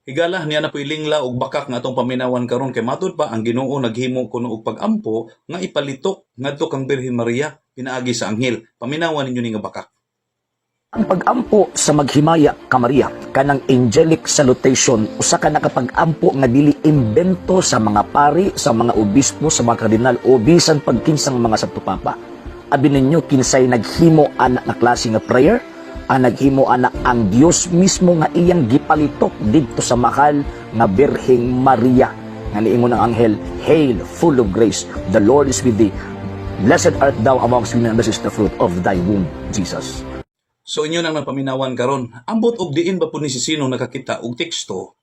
Higala niya na po'y lingla og bakak nga atong paminawan karon kay matud pa ang Ginoo naghimo kuno og pag-ampo nga ipalitok ngadto kang Birhen Maria pinaagi sa anghel. Paminawan ninyo ni nga bakak. Ang pag-ampo sa maghimaya ka Maria, kanang angelic salutation, usa ka nakapag-ampo nga dili imbento sa mga pari, sa mga obispo, sa mga kardinal o bisan pagkinsang mga Santo Papa. Abi ninyo kinsay naghimo ana nga klase nga prayer? Ang naghimo ana ang Dios mismo nga iyang gipalitok didto sa mahal nga Birheng Maria. Nga niingon ang anghel, "Hail, full of grace, the Lord is with thee. Blessed art thou amongst women, and blessed is the fruit of thy womb, Jesus." So inyo nang napaminawan karon. Ambot og diin ba pud ni si sino nakakita og teksto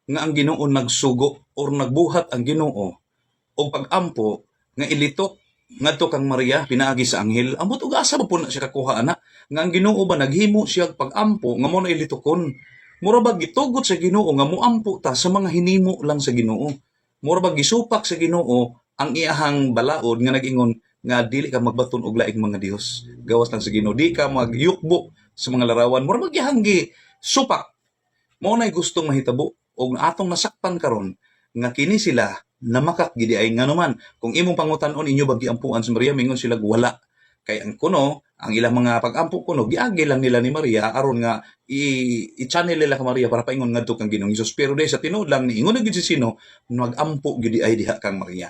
nga ang Ginoo nagsugo or nagbuhat ang Ginoo og pag-ampo nga ilitok ngadto kang Maria pinaagi sa anghel? Ambot og asa ba pud na siya kakuha ana nga ang Ginoo ba naghimo siya og pag-ampo nga mo na ilitokon? Mura ba gitugot sa Ginoo nga moampo ta sa mga hinimo lang sa Ginoo? Mura ba gisupak sa Ginoo ang iyahang balaod nga nag-ingon nga dili ka magbaton og laing mga Dios gawas lang sa Ginoo, di ka magyukbo sa mga larawan? Mura ba gihang gi supak? Mao nay gustong mahitabo og atong nasakpan karon nga kini sila namakak gidi ay. Ngano man kung imong pangutan-on, inyo ba giampuan si Maria? Mingon sila wala, kay ang kuno ang ilang mga pag-ampo kuno giagi lang nila ni Maria aron nga i-channel nila ka Maria para paingon ngadto kang Ginoong Hesus. Pero di sa tinuod lang niingon na gid si sino nagampo gid ay diha kang Maria.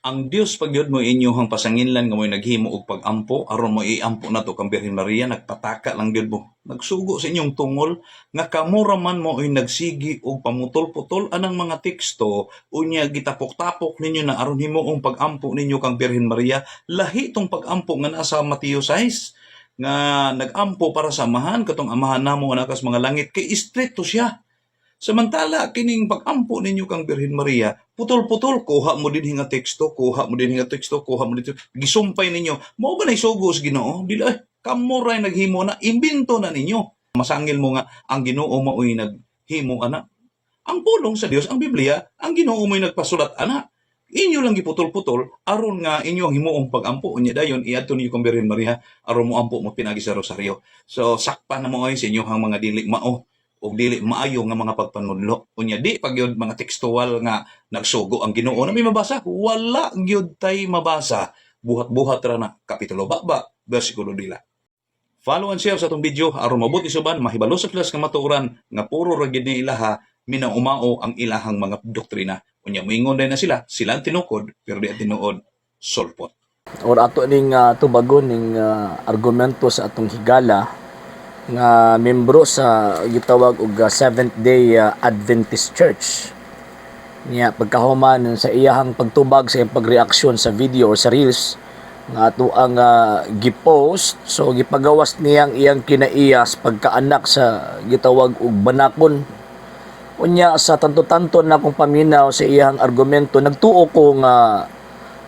Ang Dios pag yun mo inyohang pasanginlan nga mo'y naghimo og pag-ampo aron mo iampo nato kang Birhen Maria, nagpataka lang gyud mo. Nagsugo sa inyong tungol nga kamo ra man mo ay nagsigi og pamutol-putol anang mga teksto, unya gitapok-tapok ninyo na aron himuong pag-ampo ninyo kang Birhen Maria. Lahi tong pag-ampo nga naa sa Mateo 6 nga nag-ampo para sa Amahan, katong Amahan namo nga naa sa mga langit, kay istrikto siya. Samantala, kining pag-ampo ninyo kang Birhen Maria, putol-putol, kuha mo din nga teksto, kuha mo din nga teksto, kuha mo dito, gisumpay ninyo. Mao ba na isugo sa Ginoo? Dili ay, kamo ray naghimo na, imbento na ninyo. Masangil mo nga ang Ginoo mao'y naghimo ana. Ang pulong sa Dios, ang Biblia, ang Ginoo mo'y nagpasulat ana. Inyo lang giputol-putol aron nga inyo ang himuong pag-ampo, unya dayon iadto ninyo kang Birhen Maria aron mo ampo mo pinagi sa rosaryo. So sakpan na mo ay sa inyohang mga dili mao og dili maayo nga mga pagpanudlo. Unya di pag yun mga tekstual nga nagsugo ang Ginoo na may mabasa, wala gyud tay mabasa. Buhat-buhat ra na kapitulo ba bersikulo dila. Follow and share sa atong video aron mabuti suban mahibalo sa sila nga matuoran nga puro ra gyud ni ilaha minaumao ang ilahang mga doktrina. Unya moingon na sila, sila ang tinukod pero di ang tinuod sulpot. Or ato ning tubagon ning argumento sa atong higala nga membro sa gitawag og Seventh Day Adventist Church. Niya pagkahuman sa iyahang pagtubag sa iyang pagreaksyon sa video or sa reels nga ato ang gipost, so gipagawas niyang iyang kinaiyas pagkaanak sa gitawag og banakon. Unya sa tanto-tanto na akong paminaw sa iyang argumento, nagtuo ko nga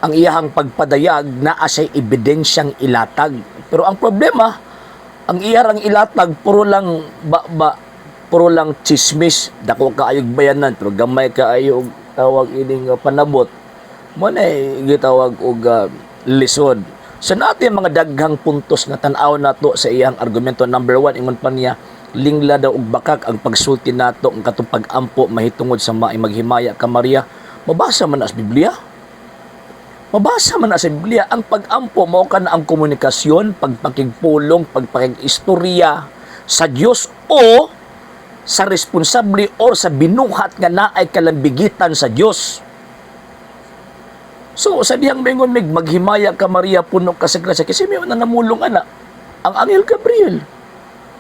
ang iyahang pagpadayag naa siya'y ebidensyang ilatag. Pero ang problema, ang iyarang ilatag puro lang ba, puro lang chismis, dako kaayog bayanan pero gamay kaayo og tawag ining panabot. Mo na gitawag og lisod. So natin mga daghang puntos nga tan-aw nato sa iyang argumento. Number one, ingon pa niya, lingla daw og bakak ang pagsulti nato ang katong pag-ampo mahitungod sa maghimaya ka Maria. Mabasa man na sa Biblia. Mabasa man na sa Biblia, ang pag-ampo mao kana ang komunikasyon, pagpakigpulong, pagpakig-istorya sa Dios o sa responsable or sa binuhat nga naay kalambigitan sa Dios. So, sa dihang mingon mig maghimaya ka Maria, puno ka sa grasya, kasi may na namulong ana ang Anghel Gabriel.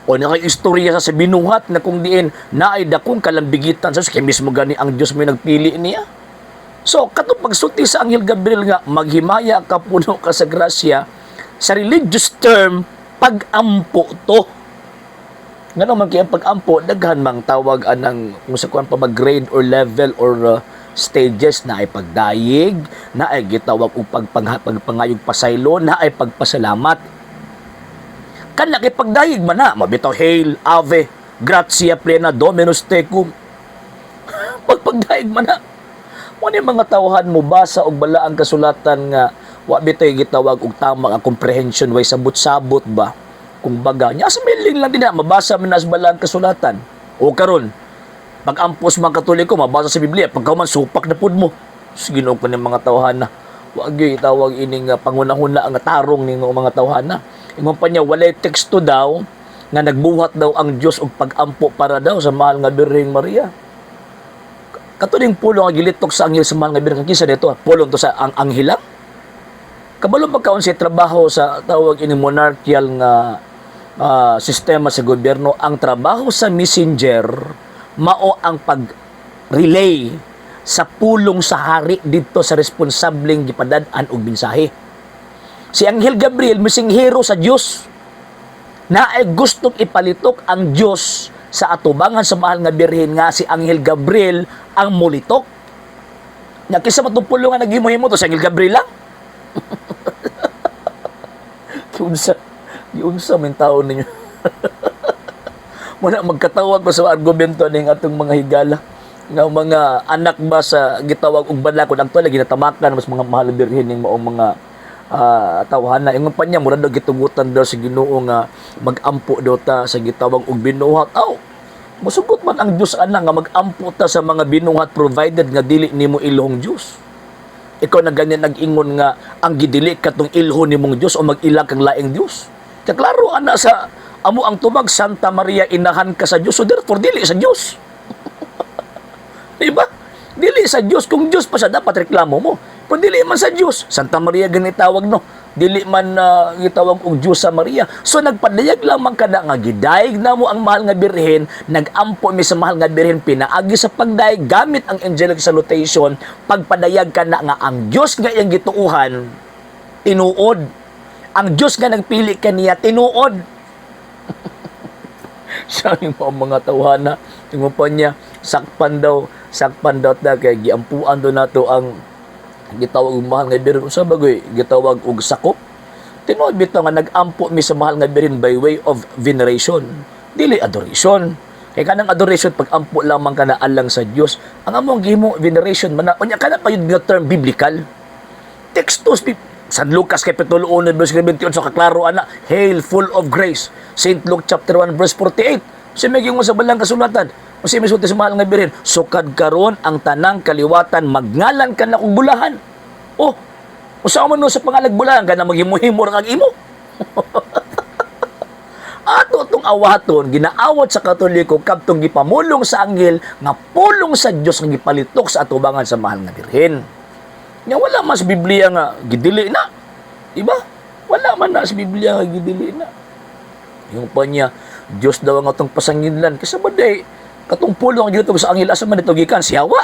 O na kay istorya sa binuhat na kung diin naay dakong kalambigitan sa Dios, kay mismo gani ang Dios may nagpili niya. So, katong pagsulti sa Anghel Gabriel nga maghimaya ka, puno ka sa grasya, sa religious term, pag-ampo to. Ngano man kay ang pag-ampo daghan mang tawag anang kung sa kuan pa ba grade or level or stages na ay pagdayeg, na ay gitawag og pagpangayog pasaylo, na ay pagpasalamat. Kana kay pagdayeg man na, mabitaw hail, ave, gratia plena, dominus tecum. Pagpagdayeg man na. Mo ni mga tawhan mo basa og balaang kasulatan nga wa bitoy gitawag og tama nga comprehension, way sabot-sabot ba. Kung baga, nya sa miling lang din na mabasa man nas balaang kasulatan. O karon, Pag-ampo sa mga Katoliko, mabasa sa Biblia, pagkahuman supak na pud mo. Sige, Ginoo ko ning mga tawhana. Wag gyud itawag ining pangunahuna ang tarong ning mga tawhana. Ingon pa niya, walay teksto daw nga nagbuhat daw ang Dios og pag-ampo para daw sa mahal nga Birheng Maria. Katuning pulong nga gilitok sa anghel sa mahal nga Birhen, kinsa dito? Pulong to sa ang anghel lang? Kabalo pagkaon sa trabaho sa tawag ini monarchial nga sistema sa gobyerno, ang trabaho sa messenger mao ang pag-relay sa pulong sa hari didto sa responsableng gipadad-an og mensahe. Si Anghel Gabriel, misinghero sa Dios na ay gustong ipalitok ang Dios sa atubangan sa mahal nga Birhen nga si Anghel Gabriel ang mulitok. Nya kinsa man tong pulong nga naghimo-himo to, si Anghel Gabriel lang? Giunsa, giunsa man taon ninyo. Muna magkatawag ko sa argumento ning atong mga higala nga mga anak ba sa gitawag og balakod. Actually, ginatamakan mas mga mahal birhen ning maong mga tawhana. Ingon pa niya, mura daw gitugutan daw sa Ginoo nga magampo daw ta sa gitawag og binuhat. Aw, musugot man ang Dios ana nga magampo ta sa mga binuhat, provided nga dili nimo ilhong Dios. Ikaw na ganyan nag-ingon nga ang gidili katong ilho nimong Dios o mag-ila kang laing Dios. Kaya klaro ana sa amo ang tubag, Santa Maria, inahan ka sa Dios, so therefore dili sa Dios. Diba? Dili sa Dios. Kung Dios pa siya, dapat reklamo mo. Kung dili man sa Dios, Santa Maria gani tawag, no? Dili man gitawag og Dios sa Maria. So nagpadayag lamang kada nga gidayeg na mo ang mahal nga Birhen, nagampo mi sa mahal nga Birhen pinaagi sa pagdayeg gamit ang angelic salutation, pagpadayag ka na nga ang Dios nga iyang gituuhan tinuod. Ang Dios nga nagpili kaniya, tinuod. Sabi mo ang mga tawhana, ingon pa niya, sakpan daw ta kay giampuan do nato ang gitawag og mahal nga Birhen. Usa ba goy gitawag og sakop? Tinuod bitaw nga nag-ampo mi sa mahal nga Birhen by way of veneration, dili adoration. Kay kanang adoration, pag-ampo lamang ka na alang sa Dios. Ang among gihimo, veneration man na. Unya kana pa yun nga term biblical. Textos San Lucas Kapitulo 1 verse 28, kaklaro ana, "Hail, full of grace." St. Luke chapter 1 verse 48. Si may mo sa balang kasulatan. O si may sulti sa mahal nga Birhen, "Sukad karon ang tanang kaliwatan magngalan ka na kong bulahan." Oh, usa man no sa pangalag bulahan ka na maghimo-himo ra kag imo. Ato tong awaton, ginaawat sa Katoliko kadtong gipamulong sa anghel nga pulong sa Dios nga gipalitok sa atubangan sa mahal nga Birhen. Nya wala man sa Biblia nga gidili na. Diba? Wala man na sa Biblia nga gidili na. Yung pa niya, Diyos daw ang atong pasangidlan. Kasi ba day, katong pulong ang gitog sa anghel, asa man ito gikan? Siyawa.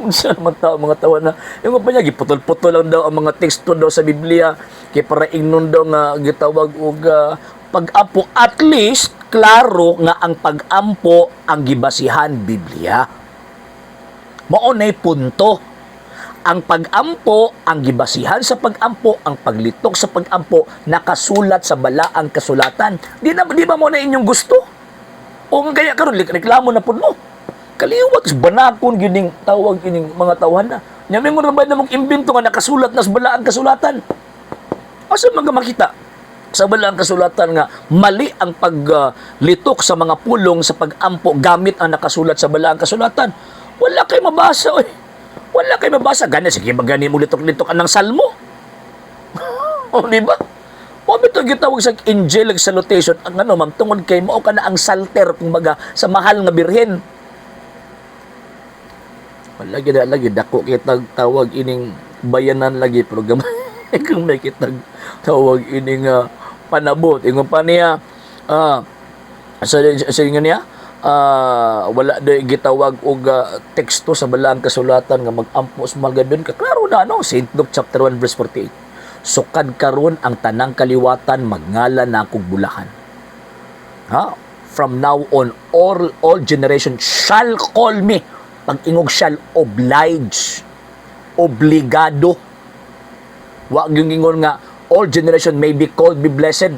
Unsa naman tao mga tawa na. Yung pa niya, giputol-putol lang daw ang mga teksto daw sa Biblia kay para ingnon daw nga gitawag og pag-ampo. At least klaro nga ang pag-ampo ang gibasihan Biblia. Mao nay punto. Ang pag-ampo, ang gibasihan sa pag-ampo, ang paglitok sa pag-ampo, nakasulat sa balaang kasulatan. Di na di ba mo na inyong gusto? O nga kaya karon reklamo na pud mo. Kaliwat banakon gyud ning tawag ining mga tawhan na. Nya mingon ra ba na mong imbento nga nakasulat na sa balaang kasulatan? Asa man ka makita sa balaang kasulatan nga mali ang paglitok sa mga pulong sa pag-ampo gamit ang nakasulat sa balaang kasulatan? Wala kay mabasa, oy. Wala kay mabasa. Gani sige magani mo litok-litok anang salmo. O, di ba? Wa bitaw gitawag sa angelic salutation ang ano, ma'am, tungod kay mao kana ang salter kumbaga sa mahal nga Birhen. Wala lagi na lagi dako kitag tawag ining bayanan lagi, pero gamay kung may kitag tawag ining panabot. Ingon pa niya, sa ingon niya, wala daw gitawag og teksto sa balaang kasulatan nga mag-ampo sa mahal nga Birhen. Klaro na, no? St. Luke chapter 1 verse 48. "Sukad karon ang tanang kaliwatan magngalan na akong bulahan." Ha? "From now on, all generation shall call me." Pag ingog "shall", oblige. Obligado. Wa yung ingon nga all generation may be called be blessed.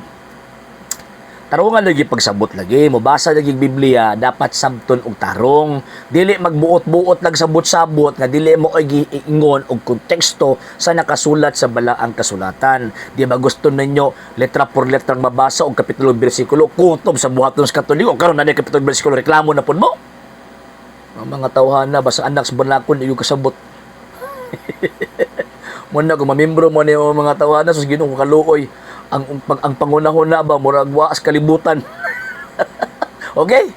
Tarungan lagi pagsabot lagi, mobasa lagi Biblia, dapat sabton og tarong. Dili magbuot-buot lang sabot-sabot nga dili mo ay giingon og konteksto sa nakasulat sa balaang kasulatan. Di ba gusto ninyo letra por letra mabasa og kapitulo, bersikulo kutob sa buhaton sa Katoliko? Karon na kapitulo, bersikulo, reklamo na pud mo. Ang mga tawhana basta anak sa balakon iyo kasabot. Mo na kung mamembro mo ni mga tawhana, sus, Ginoo ko, kaluoy. Ang pangunahon na ba murag waas kalibutan. Okay?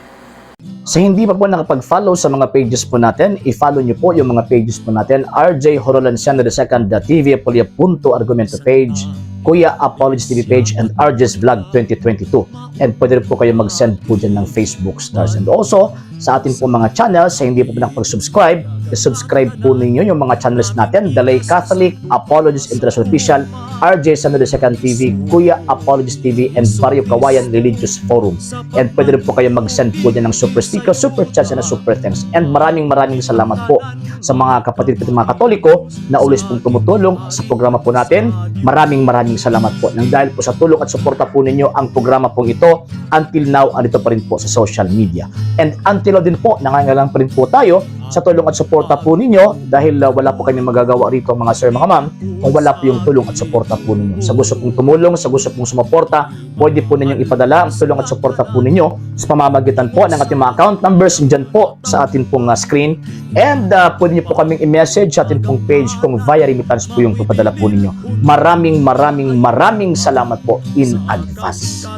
Sa hindi pa po nakapag-follow sa mga pages po natin, i-follow nyo po yung mga pages po natin. RJ Horolanciano II, TV Apolia Punto Argumento page, Kuya Apologies TV page, and RJ's Vlog 2022. And pwede rin po kayo mag-send po dyan ng Facebook stars. And also, sa atin po mga channels, sa hindi po nakapag-subscribe, i-subscribe po ninyo yung mga channels natin: Dalay Catholic, Apologies International Official, RJ Sano II TV, Kuya Apologies TV, and Barrio Kawayan Religious Forum. And pwede rin po kayo mag-send po dyan ng super sticker, super chats, and super thanks. And maraming maraming salamat po sa mga kapatid po mga Katoliko na always pong tumutulong sa programa po natin. Maraming maraming salamat po. Nang dahil po sa tulong at suporta po ninyo, ang programa pong ito until now andito pa rin po sa social media. And until now din po, nangangailangan pa rin po tayo sa tulong at suporta po ninyo dahil wala po kami magagawa rito, mga sir, mga ma'am, kung wala po yung tulong at suporta po ninyo. Sa gusto pong tumulong, sa gusto pong sumuporta, pwede po ninyong ipadala ang tulong at suporta po ninyo sa pamamagitan po ng ating mga account numbers dyan po sa atin pong screen. And pwede niyo po kaming i-message sa atin pong page kung via remittance po yung papadala po ninyo. Maraming maraming maraming salamat po in advance.